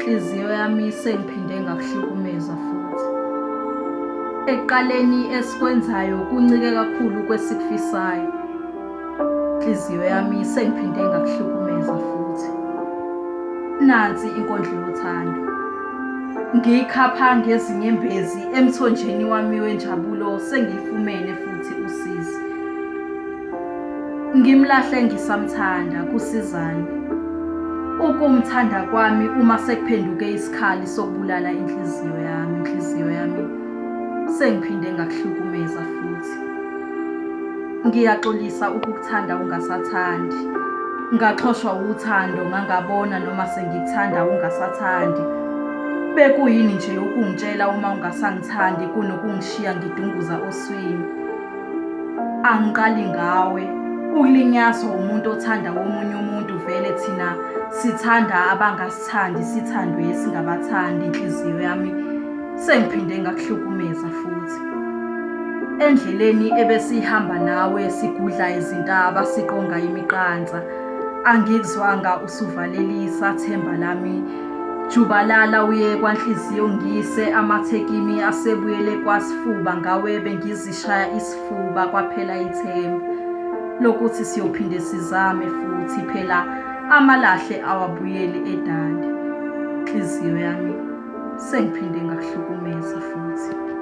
Nhliziyo yami sengiphinde ngakuhlukumeza futhi. Ekuqaleni esikwenzayo kuncike kakhulu kwesikufisayo. Nhliziyo yami sengiphinde ngakuhlukumeza futhi. Nansi inkondlo yothando. Ngiyikhapha ngezinyembezi emthonjeni wami wenjabulo sengilifumene futhi usizi. Ngimlahle ngisamthanda kusizani? Ukumthanda kwami uma sekuphenduke isikhali sokubulala inhliziyo yami, inhliziyo yami sengiphinde ngakuhlukumeza futhi. Ngiyaxolisa ukukuthanda ungasathandi. Ngaxhoshwa wuthando ngangabona noma sengikuthanda ungasathandi. Bekuyini nje ukungitshela uma ungasangithandi kunokungishiya ngidunguza oswini. Angiqali ngawe ukulinyazwa umuntu othanda womunye umuntu vele thina sithanda abangasithandi sithandwe singabathandi inhliziyo yami sengiphinde ngakuhlukumeza futhi. Endleleni ebesihamba nawe sigudla izintaba siqonga imiqansa angikuzwanga usuvalelisa themba lami Jubalala uye kwanhliziyo ngiyise amathe kimi asebuyele kwasifuba ngawe bengizishaya isifuba kwaphela ithemba lokuthi siyophinde sizame futhi phela amalahle awabuyeli edale. Nhliziyo yami sengiphinde ngakuhlukumeza futhi.